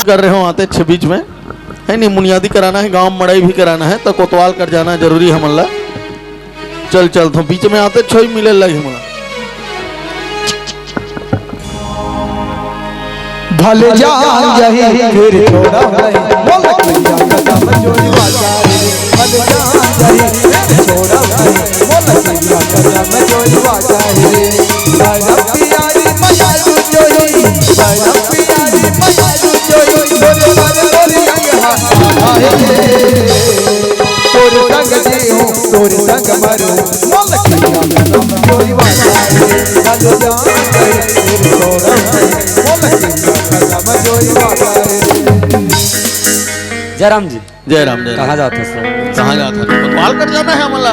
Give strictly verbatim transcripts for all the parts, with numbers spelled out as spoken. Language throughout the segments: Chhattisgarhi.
कर रहे हो आते छे बीच में, है नहीं, मुनियादी कराना है, गांव में मड़ई भी कराना है, तो कोतवाल कर जाना जरूरी है हमन ला। चल, चल, तो बीच में आते छोई मिले लगे हमला। भले जान जाही फिर छोड़ा नहीं, बोल कहिया कसम जोड़ी वाला रे। भले जान जाही फिर छोड़ा नहीं, बोल कहिया कसम जोड़ी वाला रे। भैरव प्यारी मैया तू जोड़ी, भैरव प्यारी मैया तू जोड़ी, तोरे बारे बोली अंग हाथ आए। तोरे संग जी हूँ, तोरे संग मरूँ, बोल कहिया कसम जोड़ी वाला रे। भले जान जाही फिर छोड़ा नहीं, बोल कहिया कसम जोड़ी वाला रे। जय राम जी। जय राम, जय राम। कहाँ जात हस? कहाँ जात हस? कोतवाल कर जाना है हमला।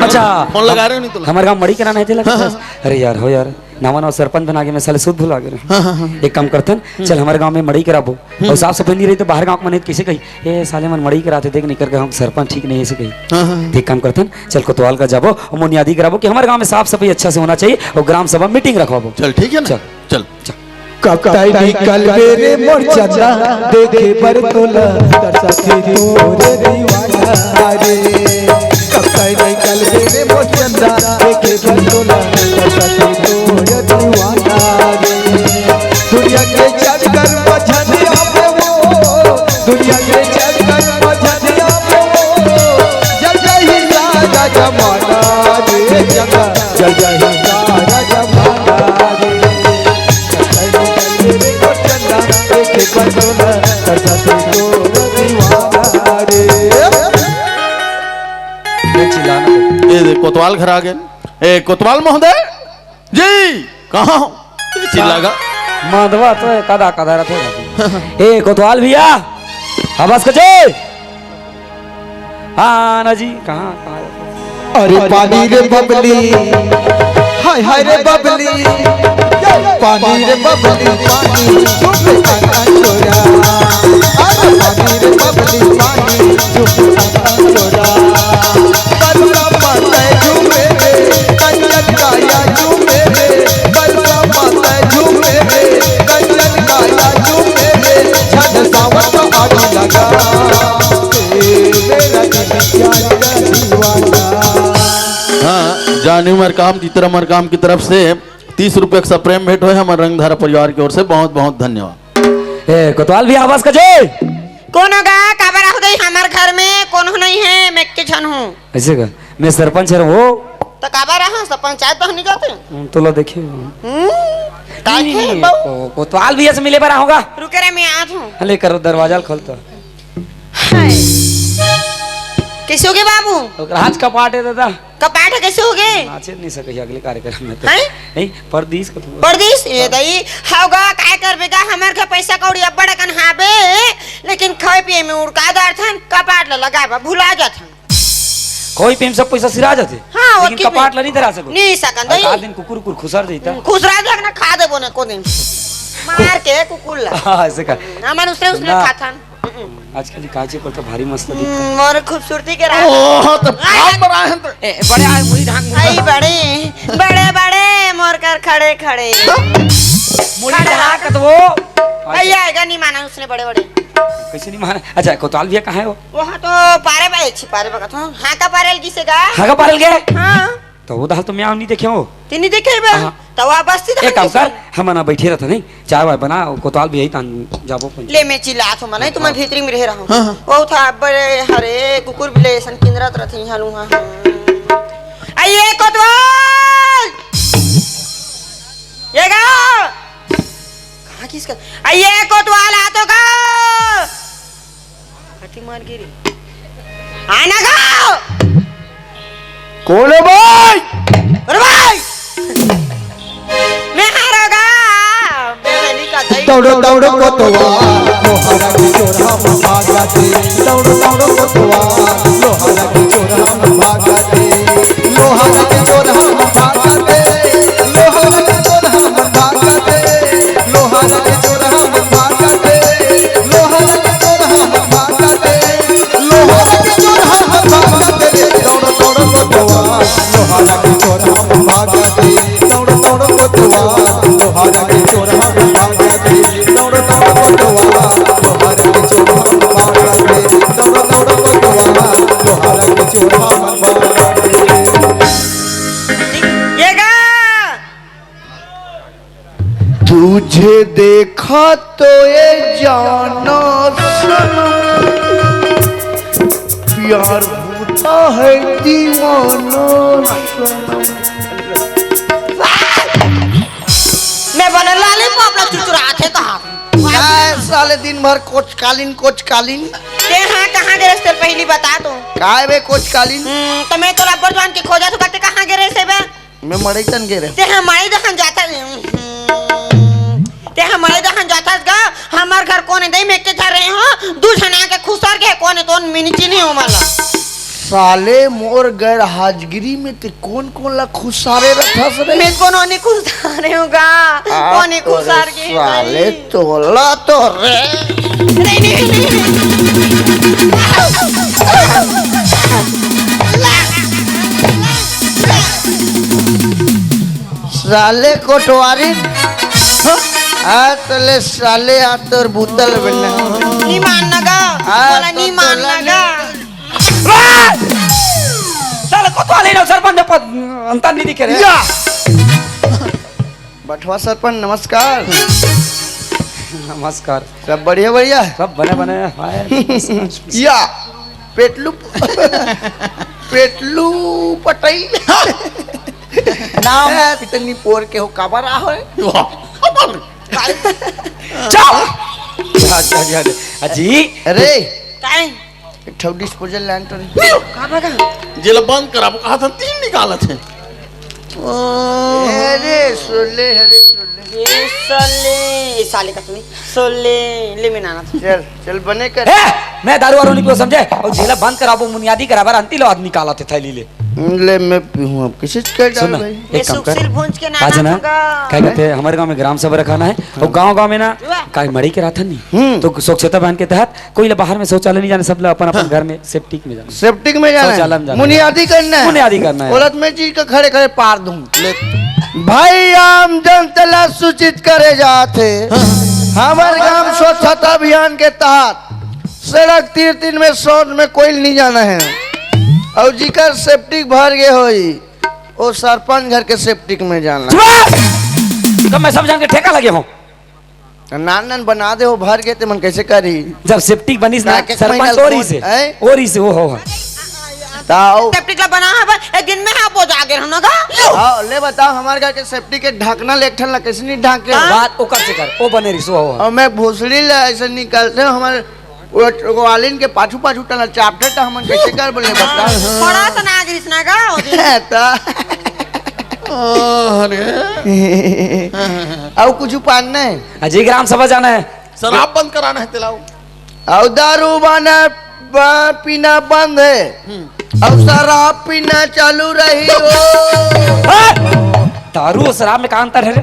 अच्छा। फोन लगा रहे नहीं तो। हमर गाँव मड़ई कराना है तेला। हाँ, हाँ, हाँ। अरे यार, हो यार, नवा नवा सरपंच बना के मैं साले सुध भुला गे रहेंव। हाँ, हाँ, हाँ। एक काम करथन, हम्म। चल हमर गाँव में मड़ई कराबो। हम्म। अउ साफ सफाई नहीं रही तो बाहर गाँव के मन कइसे कही, "ए साले मन मड़ई कराथे, देख निकर के हम सरपंच ठीक नहीं है," अइसे कही। हाँ, हाँ, हाँ। तो एक काम करथन, चल कोतवाल कर जाबो अउ मुनियादी कराबो कि हमर गाँव में साफ सफाई अच्छा से होना चाहिए अउ ग्राम सभा मीटिंग रखवाबो। चल, ठीक है ना? चल। चल। कब तै निकलबे रे मोर चंदा, देखे बर तोला तरसथे तोर दीवाना रे। कब तै निकलबे रे मोर चंदा, देखे बर तोला तरसथे तोर दीवाना रे। दुनिया के चक्कर में झंझट आवे वो, दुनिया के चक्कर में झंझट आवे वो, जल जाही सारा जमाना रे चंदा। जय जय हो सारा जमाना रे। चंदा, चंदा रे को चंदा, एक बंदोला, करता तू तो दीवाना रे। ये चिल्लाना। ये देख, कोतवाल घर आ गए। ए, कोतवाल महोदय जी, कहाँ हो? चिल्ला गा। माधवा तो कदा कदा रथे। ए, कोतवाल भैया, आवाज कजे। हाँ ना जी, कहाँ, कहाँ? अरे पानी रे बबली, हाय हाय रे बबली, पानी रे बबली, पानी, तुम अंचोरा। अरे पानी रे बबली, पानी, तुम अंचोरा। बरसा माता झूमे रे, कंचन काया झूमे रे, बरसा माता झूमे रे, कंचन काया झूमे रे, झन सावन आग लगा। हाँ, जानी मरकाम, चित्रा मरकाम की तरफ से तीस रुपये का प्रेम भेंट होय हमर रंगधारा परिवार की ओर से, बहुत बहुत धन्यवाद। ए, कोतवाल भी आवाज का जे। कोनो गा, काबर आहो दे हमर घर में, कोनो नहीं है, मैं के झन हूँ। ऐसे का? मैं सरपंच हूँ। तो काबर आहा, सब पंचायत तो नहीं जाते। हम तो ला देखिए। हम्म, का नहीं, खेल नहीं, बहू? को-, कोतवाल भी ऐसे मिले बर होगा। रुके रे, मैं आज हूँ। ले करो, दरवाजा खोल तो। हाय। कैसे हो गए बाबू? ओकरा आज कपाट है दादा। कपाट है, कैसे हो गए? नाचे नहीं सके अगले कार्यक्रम में तो। हैं? नहीं, परदेश का तो। परदेश? ये दई, होगा, काय करबे गा, हमर घर पैसा कौड़ी अब्बड़ अकन हाबे, लेकिन खाए पिए में उड़का दार थन, कपाट ला लगाबा, भुला जाथन। कोई पे सब पैसा सिरा जाथे। हाँ, वो लेकिन कितने? कपाट ला नहीं धरा सको। नहीं सकन, अरे दई। का दिन कुकुर कुकुर खुसर देता। खुसरा देख ना, खा देबो ना को दिन। मार के कुकुर ला। हाँ, ऐसे का। हमन उसने, उसने ना। खाथन। आजकल काचे पर तो भारी मस्त दिखता है। हम्म, मोर खूबसूरती के राज। ओह, तो आ, काम बनाए हैं तो। ए, बड़े आए, मुड़ी ढांग, मुड़ी आई ढांग। बड़े, बड़े, बड़े, मोर कर खड़े, खड़े। मुड़ी खड़ा। ढांग कत वो। आई आएगा, नहीं माना उसने बड़े, बड़े। कैसे नहीं माना? अच्छा, कोतवाल भैया कहाँ है वो? वहाँ तो पारे बा, छिपारे बा कथो। हाँ का पारे ल गिसे गा? हाँ का पारे ल गए? हाँ। तो वो दाल तो मैं नहीं देखे हो। तिनी देखे बा। हाँ। तो वो बस्ती एक काम कर, हम ना बैठे रहता नहीं, चाय वाय बना, कोतवाल भी यही तान जाबो अपन। ले मैं चिल्लात हूँ, मने तुम्हें भीतरी में रह रहा हूँ। हाँ, हाँ। वो था बड़े हरे कुकुर बिले ऐसन किंदरत रहते हैं, हालू हाँ, हाँ। आइए कोतवाल! ये गा! कहाँ किसका? आइए कोतवाल, आ तो गा! हाथी मार गिरी। आना गा! कौन है भाई? अरे भाई! मैं हारोगा। मैं नहीं कहता ही। दौड़ो, दौड़ो, कोतवाल, लोहारा की चोर हम भागा थे। दौड़ो, दौड़ो, कोतवाल, लोहारा की चोर हम भागा थे। लोहारा की चोर हम भागा थे। लोहारा की चोर हम भागा थे। लोहारा के चोर हम भागत रे, लोहारा के चोर हम भागत रे, लोहारा के चोर हम भागत रे, दौड़ दौड़ कोतवाल, लोहारा के चोर हम भागत रे, दौड़ दौड़ कोतवाल, लोहारा के चोर हम भागत रे, दौड़ दौड़ कोतवाल, लोहारा तुझे देखा तो ये जाना सनम, प्यार होता है दीवाना सनम। मैं बने लॉलीपॉप ला चुचुराथे कहा। काय साले दिन भर कोचकालीन, कोचकालीन। ते हाँ कहाँ गे रहिस तेला पहिली बता तो। काय बे कोचकालीन? हम्म, तो मैं तोला अब्बड़ जवान के खोजत हूँ, ते कहाँ गे रहिस बे? मैं मड़ई तन गे रहे। ते हाँ मड़ई देखन जाता। हम्म, ते हाँ मड़ई देखन जाता गा। हमार घर कोन हे दई, मैं के घर रहे हो, दू झना के खुसर के कोन हे, तोन मिनी चिनी हो मला। साले मोर गैर हाजगिरी में ते कोन कोन ला खुसारे रथस रे? मैं कोनो नहीं खुसारे हूँ गा। आ, कोनो नहीं तोरे खुसार के साले भाई। तोला तो रे। नहीं, नहीं, नहीं, नहीं। साले कोटवारी। आ तले साले आ तोर बुतल बना। नहीं मानना गा। आ बोला तो नहीं मानना तोला गा। साले कोतवाली ना सरपंच में पद अंतर नहीं दिखे रे। या। बठवा सरपंच नमस्कार। नमस्कार। सब बढ़िया बढ़िया। सब बने बने हैं। या पेटलू पेटलू पटेल। नाम ए, पितनी पोर के हो काबर आ होए। चल। अच्छा, अच्छा, अच्छा। अजी। अरे। काय? एक ठो डिस्पोजल लान तो नहीं। काबर का? जेला बंद कराबो कहा था, तीन निकालत है। अरे, सोले, अरे, सोले। ये साले, ये साले का सुनी। सोले, ले मैं नाना था। चल, चल, बने कर। ए, मैं दारू वारू नहीं पियो, समझे? और जेला बंद कराबो, मुनियादी कराबर, अंती लो आदमी काला थे थैली ले। ले, मैं पीहूँ अब, किसी चीज का सुन डाल ना, भाई। एक ये काम कर। सुखशील भुंज के नाना आज ना, होगा। क्या कहते हैं, हमारे गांव में ग्राम सभा रखाना है, और गांव गांव में ना, वाह। काय मड़ई के रहा था नहीं, हम्म। तो स्वच्छता अभियान के तहत कोई ला बाहर में शौचालय नहीं जाना, सब ला अपन अपन घर में सेप्टिक में जाना। सेप्टिक में जाना है। शौचालय में जाना है। मुनियादी करना है। मुनियादी करना है। बोलत मैं जी का खड़े खड़े पार दूं। ले। भाई आम जनता ला सूचित करे जात हे। हाँ। हमर गांव स्वच्छता अभियान के तहत सड़क तीर तीर में शौच में कोई नहीं जाना है। और जिकर सेप्टिक भर गए होई, वो सरपंच घर के सेप्टिक में जाना। चुप! तो मैं सब जान के ठेका लगे हूँ। नान नान बना दे हो, भर के ते मन कैसे करी? जब सेप्टिक बनिस ना, का के सरपंच महीना और ही से, हैं? और ही से वो हो। ताऊ। सेप्टिक ला बना है, बस एक दिन में हाँ बोझ आगे रहना का। हाँ, ले बताओ, हमारे घर के सेप्टिक के ढकना ले, एक ठन ला कैसे नहीं ढांके? हाँ। बात ओकर से कर, ओ बने रिसो हो। और मैं भोसड़ी ले ऐसे निकलते हूँ, हमारे वो, वो वालिन के पाछू पाछू टना चापटे त हमन कैसे कर बोले बता। बड़ा सा नाच रिसना का हो दिन। त अरे। अउ कुछ उपाय नहीं। अजय ग्राम सभा जाना है। शराब बंद कराना है, तेलाओ। अउ दारू बना, ब-, पीना बंद है। हम्म। अउ शराब पीना चालू रही हो। हाँ? दारू और शराब में का अंतर है रे?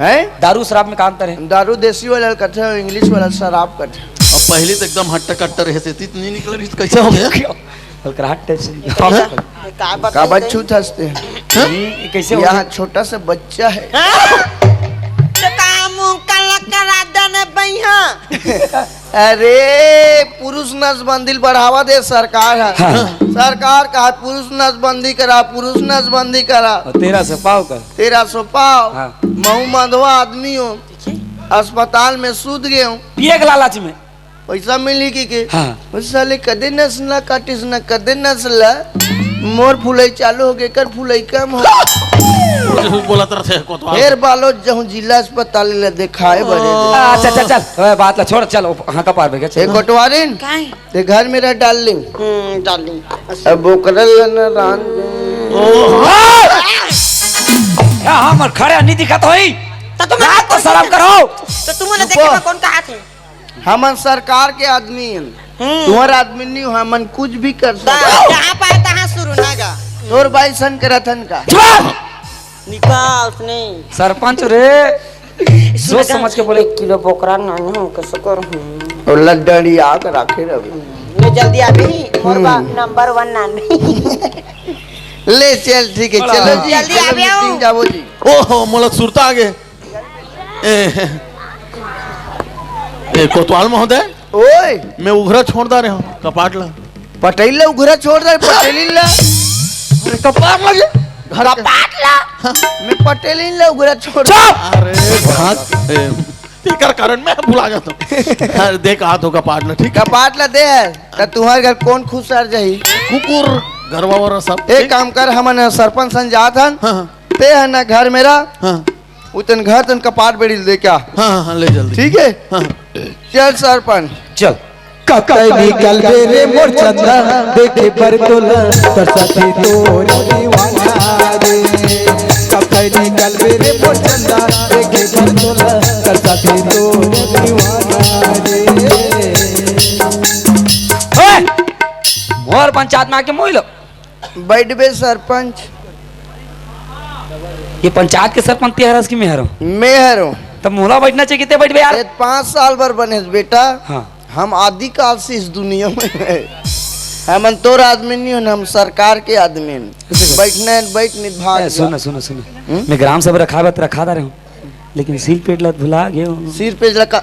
हैं? दारू शराब में का अंतर है? दारू देसी वाला कथे और इंग्लिश वाला शराब कथे। अब पहले तो एकदम हट्टा कट्टा रहे से, तीत नहीं निकल रही, तो कैसे हो गया? क्यों? हल्का हट टाइप से। ये का बच्चा का बच्चू है? हंसते हैं? हाँ? ये कैसे हो गया? यहाँ छोटा सा बच्चा है। हाँ? तो का मुंह काला करा देने बैहा? अरे, पुरुष नसबंदी ल बढ़ावा दे सरकार ह। हाँ। सरकार कहा पुरुष नसबंदी करा, पुरुष नसबंदी करा। और तेरह सौ पाव का? तेरह सौ पाव। हाँ। महू मधवा आदमी हो, अस्पताल में सूत गए हो। पिए के लालच में। पैसा मिली की के? हाँ। ओ साले कदे नस ना काटिस ना कदे नस ला। मोर फुलई चालू हो गए, कर फुलई कम हो। बोलत रहते हैं कोतवाल। फेर बालोद जहूं जिला अस्पताल ले दिखाए बड़े। अच्छा, चल, चल, ओए, बात ला छोड़, चल, ओ, हाँ, का पार बेगे, चल। ए, कोटवारिन, काहे? ते घर में रह, डार्लिंग। हम्म, डार्लिंग। अब ओकरा ला ना रान दे। हाँ, हाँ, मर खड़े नहीं दिखत होई। तो तुम रात को शर्म करो। तो तुम उन्हें देखे चुप। कौन कहा थे? हमन सरकार के आदमी हन। हम्म। तुम्हार आदमी नहीं हो, हमन कुछ भी कर ता-, सकते। जहाँ पाए तहाँ शुरू ना गा। तोर बाई सन के रथन का। चुप! निकाल उसने। सरपंच रे, सोच समझ के बोले। एक किलो बोकरा नानी हो कैसे कर हूँ। और लड्डड़ी आग रखे रवि। ले जल्दी आ भी। मोर बा हम्म। नंबर वन नानी। ले चल, ठीक है, चलो जी, जल्दी चलो आ भी आओ। मीटिंग जाबो जी। ओहो, मोला सुरता आगे। ए, ए, कोतवाल महोदय, ओए। मैं उघरा छोड़ दा रहे हूँ, कपाट ला। पटेल ला उघरा छोड़ दा, पटेल ला। अरे, कपाट लगे। घर के कपाट ला। मैं पटेल इन ला उगरा छोड़। चुप! अरे भाग। ए, तेकर कारण मैं भुला जाता हूँ। अरे, दे कहा तो कपाट ला, ठीक है? कपाट ला दे है, त तुम्हारे घर कौन खुश रह जाही? कुकुर, गरवा वरवा सब। एक ठीक? काम कर, हमन सरपंच सन जात हन। हाँ, हाँ। ते है ना घर मेरा। हाँ। उतन घर तन कपाट बेड़ी दे क्या? हाँ, हाँ, हाँ, ले जल्दी। ठीक है? हाँ। चल सरपंच। चल। कतई निकलबे रे मोर चंदा, देखे बर तोला, तोर साथे तोर दीवाना रे। कतई निकलबे रे मोर चंदा, देखे बर तोला, तोर साथे तोर दीवाना रे। ओए! मोर पंचायत में आके मोइलो। बैठबे सरपंच। ये पंचायत के सरपंच ते हरस कि मैं हरंव? मैं हरंव। तब मोला बैठना चाहिए, ते बैठबे यार। ए, पाँच साल बर बनेस बेटा। हाँ। हम आदिकाल से इस दुनिया में है। हमन तोर आदमी नहीं हन, हम सरकार के आदमी हन। ऐसे कर। बैठना है, बैठ, नहीं भाग ए, जा। सुन, सुन, सुन। हम्म? मैं ग्राम सभा रखा बात रखा दा रहे हूँ, लेकिन सिर पेट लत भुला गए हूँ। सिर पेट लगा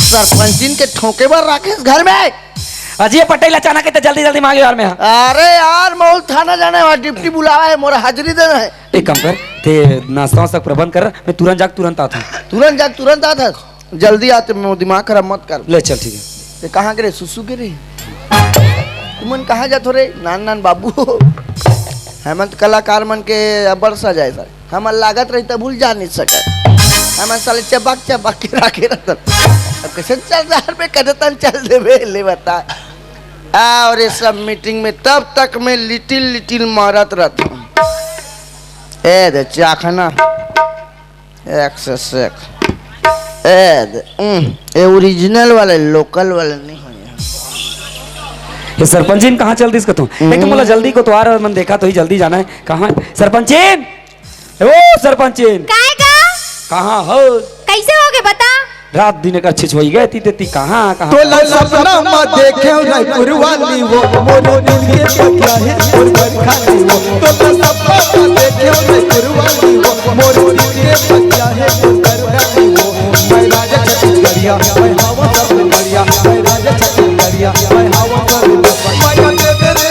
सरपंचिन के ठोके बर राखेस घर में। अजय पटेल अचानक है तो जल्दी जल्दी मांगे यार मैं। अरे यार, मऊ थाना जाना है, वहाँ ड्यूटी बुलावा है, मोर हाजिरी देना है। एक काम कर, ते नाश्ता वास्ता प्रबंध कर, मैं तुरंत जाके तुरंत आता हूँ। तुरंत जाके तुरंत आता है। जल्दी आते, मैं दिमाग खराब मत कर। ले चल, ठीक है। ये कहाँ के रे, सुसु के रे? तुमन कहाँ जात हो रे, नान नान बाबू? हेमंत कलाकार मन के अब्बड़ सजाए सर। हमन लागत रही त भूल जा नहीं सके। हमन साले चबक चबक के राखे रहतन। अब कैसे चल रहा पे कदतन चल देबे, ले बता। आ, और ये सब मीटिंग में तब तक मैं लिटिल लिटिल मारत रहता हूँ। ए दे चाखना। एक से सेक। ए दे, उम, ये ओरिजिनल वाले, लोकल वाले नहीं हो। ये सरपंच जी कहाँ चल दिस कथों? एक तो मोला जल्दी कोतवार मन देखा तो ही जल्दी जाना है। कहाँ है? सरपंच जी? ए, ओ सरपंच जी! काय का? कहाँ हो? कैसे हो गए बता? रात दिन का छिछोई गए ती, ते ती कहाँ, कहाँ? तोला सपना म देखे रायपुर वाली वो, मोर दिल के बतिया है मोर घर खाली वो। तोला सपना म देखे रायपुर वाली वो, मोर दिल के बतिया है मोर घर खाली वो। मैं राजा छत्तीसगढ़िया, मैं हवा सब बढ़िया, मैं राजा छत्तीसगढ़िया, मैं हवा सब बढ़िया। मैया दे दे रे,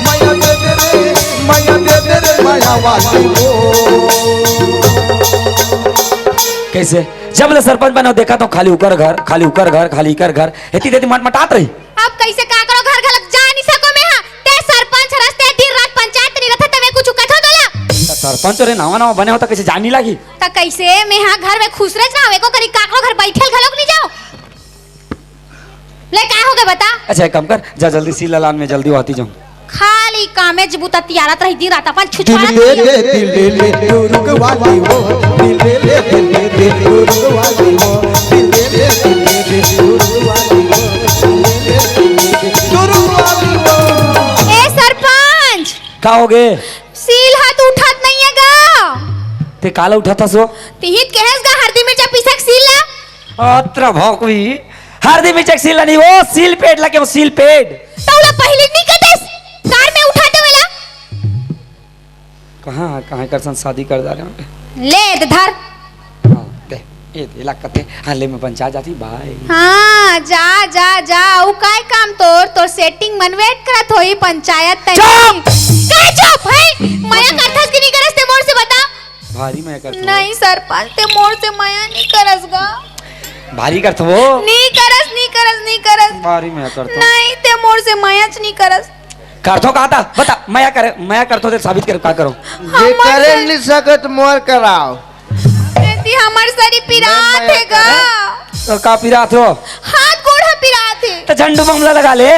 मैया दे दे रे, मैया दे दे रे, मैया वाली वो। कैसे? जब ले सरपंच बने हो, देखा तो खाली उकर घर, खाली उकर घर, खाली इकर घर, हेती तेती मटमटात रही। अब कैसे का करो, घर घलक जा नहीं सको मैं, हाँ। ते सरपंच हरस, ते दिन रात पंचायत नहीं रहता, ते मैं कुछ कथो तोला। त सरपंच रे नवा नवा बने हो त कैसे जानी लागी? त कैसे मैं, हाँ, घर में खुश रह ना, एको करी काकरो घर बैठल घलक नहीं जाओ। ले, का हो गए बता? अच्छा, एक काम कर, जा जल्दी सील लान में जल्दी आती जाऊं। खाली कामेज बुता तियारत रही, दिन रात अपन छुछुआरत। दिल ले ले, दिल ले ले, रुक वाली वो। दिल ले ले, दिल ले ले, रुक वाली वो। दिल ले ले, दिल ले ले, रुक वाली वो। दिल ले ले, दिल ले ले, रुक वाली वो। ए सरपंच! का हो गए? सील हाथ उठात नहीं है गा। ते काला उठाता सो? तिहित कहेस गा हरदी मिर्चा पीसक सील ला। अत्र भौकवी, हरदी मिर्चा के सील ला नहीं, वो सील पेड ला के, वो सील पेड। तौला पहली नहीं कतेस, कार में उठाते वेला। कहाँ, कहाँ कर सन शादी कर जा रहे हैं? ले, दे धर। हाँ, दे, ये दे, ला कते, हाँ, ले, मैं पंचा जाती, बाय। हाँ, जा, जा, जा, ऊ काय काम तोर, तोर सेटिंग मन वेट करत होई पंचायत तनी। चुप! काय चुप है? मया करथस कि नहीं करस ते मोर से बता। भारी मया करत हो। नहीं सरपंच, ते मोर से मया नहीं करस गा। भारी करत हो। नहीं करस, नहीं करस, नहीं करस। भारी मया करत हो। नहीं, ते मोर से मयाच नहीं करस। करथो कहा था? बता, मया करे, मया करथो ते साबित करे, का करो? जे करे नहीं सकत, मोर कराओ। एती हमर सरी पिरात हे गा। तो का पिरात हो? हाथ गोड़ ह पिरात हे। तो झंडू बमला लगा ले।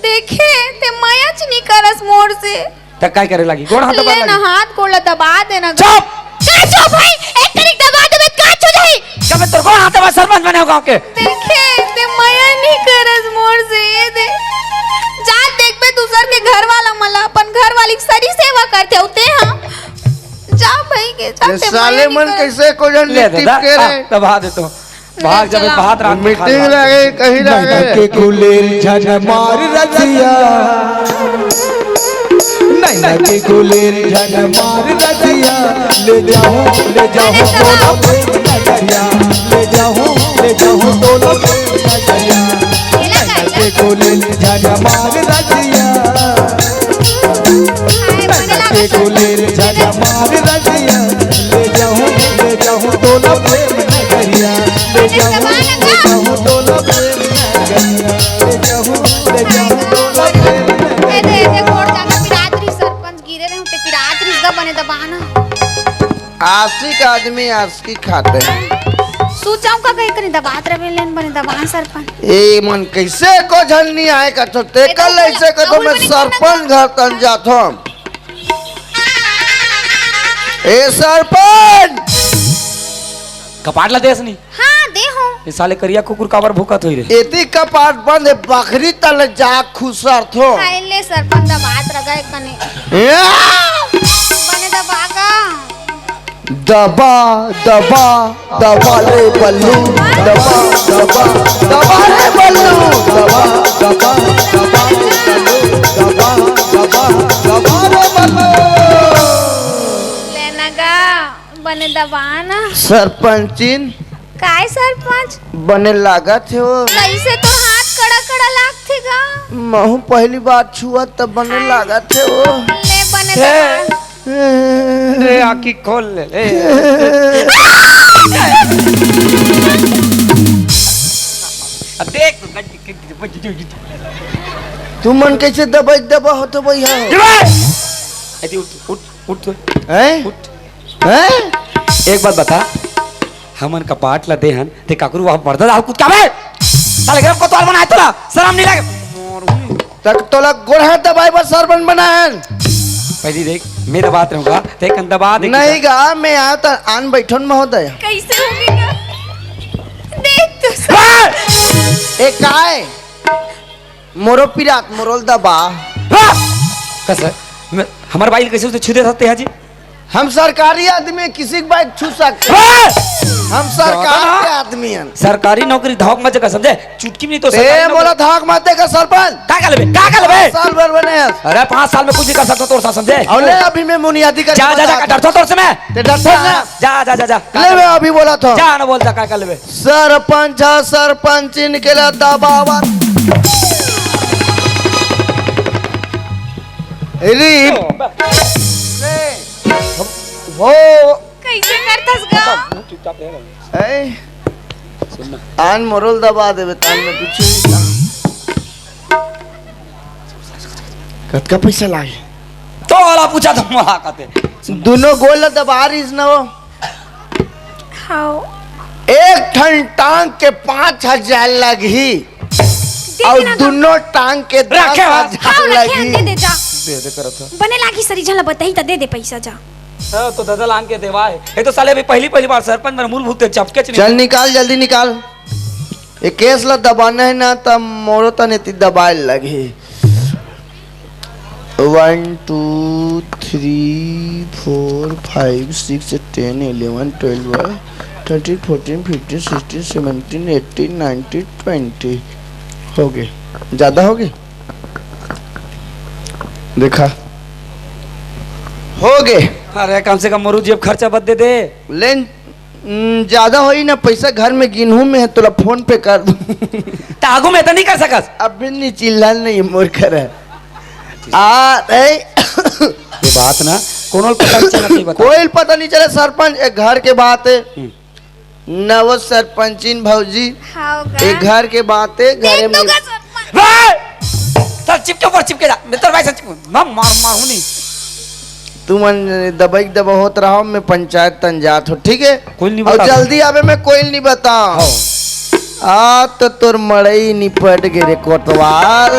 देखे, ते मयाच नहीं करस मोर से। त काय करे लागी? गोड़ हाथ ले दबा ना, लागी। हाथ गोड़ ला दबा देना। चुप! का चुप भाई? एक कनिक दबा देबे, का छू जाही? जब तोर गोड़ हाथ दबा, सरपंच बने हो गाँव के। देखे, ते मया नहीं करस मोर से, ये दे। जा देखबे दूसर के घर वाला मन ला, अपन घर वाली के सरी सेवा करथे, अउ ते हाँ। जा भाई के, जा ये ते साले मया नहीं मन करस। कैसे को जन ले टिप दादा, के रे? आ, दबा दे तो। भाग जाबे, चला। भात रांध के खा मीटिंग ले। लागे, कहीं लागे। नैना के गुलेल झन मार रसिया, नैना के गुलेल झन मार रसिया, ले जाऊं, ले जाऊं तोला प्रेम नगरिया, ले जाऊं, ले जाऊं तोला प्रेम नगरिया। नैना के गुलेल झन मार रसिया, नैना के गुलेल झन हमार रजिया, ले जाऊं, ले जाऊं तोला प्रेम नगरिया, ले जाऊं, ले जाऊं तोला प्रेम नगरिया, ले जाऊं, ले जाऊं तोला प्रेम ए दे, ए दे, नगरिया। गोड़ जाना पिरात रही, सरपंच गिरे रहे होते, पिरात रही, इसका बने दबाना। आशिक आदमी आशिकी खाते हैं। सोचाऊं का कहीं कहीं दबात रहे, लेन बने दबान सरपंच। ए मन कैसे को झन नहीं आए का तो ते ए तो कल बोला, ऐसे का तो अउल मैं बने सरपंच घर तन जात हूं। ए सरपंच! कपाट ला देस नहीं। हाँ, दे हो। ये साले करिया कुकुर काबर भूकत होई रे? एती कपाट बंद है, बकरी तले जा खुसर थो। खाए ले सरपंच दबात रगा एक कने। या! बने दबा का। दबा, दबा, दबा ले बल्लू, दबा, दबा, दबा ले बल्लू, दबा, दबा, दबा ले बल्लू, दबा, दबा, दबा ले बल्लू। लेना गा, बने दबा ना। सरपंचिन। काय सरपंच? बने लागत हे वो। कैसे तो हाथ कड़ा कड़ा लागथे गा। महू पहली बार छुआ तब बने हाय। लागत हे वो। ले बने हे। दबा। ए, आँखी खोल ले, ए। अब देख तो गड्डी, गड्डी, गड्डी, गड्डी। तू मन कैसे दबाई दबा होत भैया? ए, उठ, उठ, उठ तो। हैं? उठ। हैं? एक बात बता, हमन कपाट ला देहन, ते काकरू वहाँ पर्दा डाल कूद के आवे? साले गरम कोतवाल बनाए तोला, शरम नहीं लगे? तक तोला गोड़ हाथ दबाए बर सरपंच बनाहन। पहली देख, मैं दबात रहूंगा, ते कन दबा दे। नहीं गा, मैं आया त आन बैठन महोदय। कैसे होगी गा? देख तो सर। ए काय? मोरो पिरात, मोरोल दबा। हाँ! का सर, मैं, हमारे बाइल कैसे उसे छू दे सकते हैं जी? हम सरकारी आदमी हैं, किसी की बाइक छू सकते हैं। हाँ! हम सरकार के आदमी हैं। सरकारी नौकरी धाक मत का समझे, चुटकी भी नहीं तो ए, सरकारी नौकरी। मोला धाक मत देकर सरपंच। का कर लेबे? का कर लेबे? साल भर बने हैं। अरे, पाँच साल में कुछ नहीं कर सकता तोर साथ, समझे? और ले, अभी मैं मुनियादी कर जा, जा, जा, बता का डरता तोर से मैं? ते डरता ना? जा, जा, जा, जा। ले, मैं अभी बोला था। जा ना बोल, जा, का कर लेबे? सरपंच ह, सरपंचिन के ला दबावत। री। हो। कैसे करथस गा? चुपचाप रह। ए? सुन ना। आन मोरल दबा देबे, तान में कुछ नहीं था। कतका पैसा लागे? तो वाला पूछा तो मोला कहते। दोनों गोल दबा रहीस न वो। हाँ। एक ठन टांग के पाँच हजार लगही। दे और देना गा। दोनों टांग के रखे दस हजार हाँ, रखे लगही। हैं, दे दे जा। दे दे करत ह। बने लागी सरी झन ला बताही त दे दे पैसा जा। हाँ, तो दादा लान के देवा है। ये तो साले अभी पहली, पहली बार सरपंच मन मूल भूत चपके च नहीं। चल निकाल, जल्दी निकाल। ये केस ला दबाना है ना, त मोरो तने ती दबाए लगही। One, two, three, four, five, six, ten, eleven, twelve, thirteen, fourteen, fifteen, sixteen, seventeen, eighteen, nineteen, twenty। हो गए। ज्यादा हो गए? देखा। हो गए। अरे, कम से कम मोरू जी अब खर्चा बद दे दे। लेन, हम्म, ज्यादा होई ना पैसा, घर में गिनहू में है, तोला फोन पे कर दूं। त आगू में तो नहीं कर सकस। अभी नहीं, चिल्लान नहीं मोर कर है। आ, ए, ये बात ना, कोनो ल पता नहीं चला, सही बता। कोई ल पता नहीं चला सरपंच, एक घर के बात है। हम्म। नव सरपंचिन भौजी, हाँ, गा। एक घर के बात है, घरे देख तो में गा सरपंच। भाई! सर चिपके ऊपर चिपके जा, मैं तेरे भाई सर चिपके, मैं मार, मारूं नहीं। तुमन दबई दबा होत रहो, मैं पंचायत तन जात हो, ठीक है? कोई नहीं और बता। जल्दी आवे, मैं कोई नहीं बताओ। हाँ। आ तो तोर मड़ई निपट गे रे कोतवाल।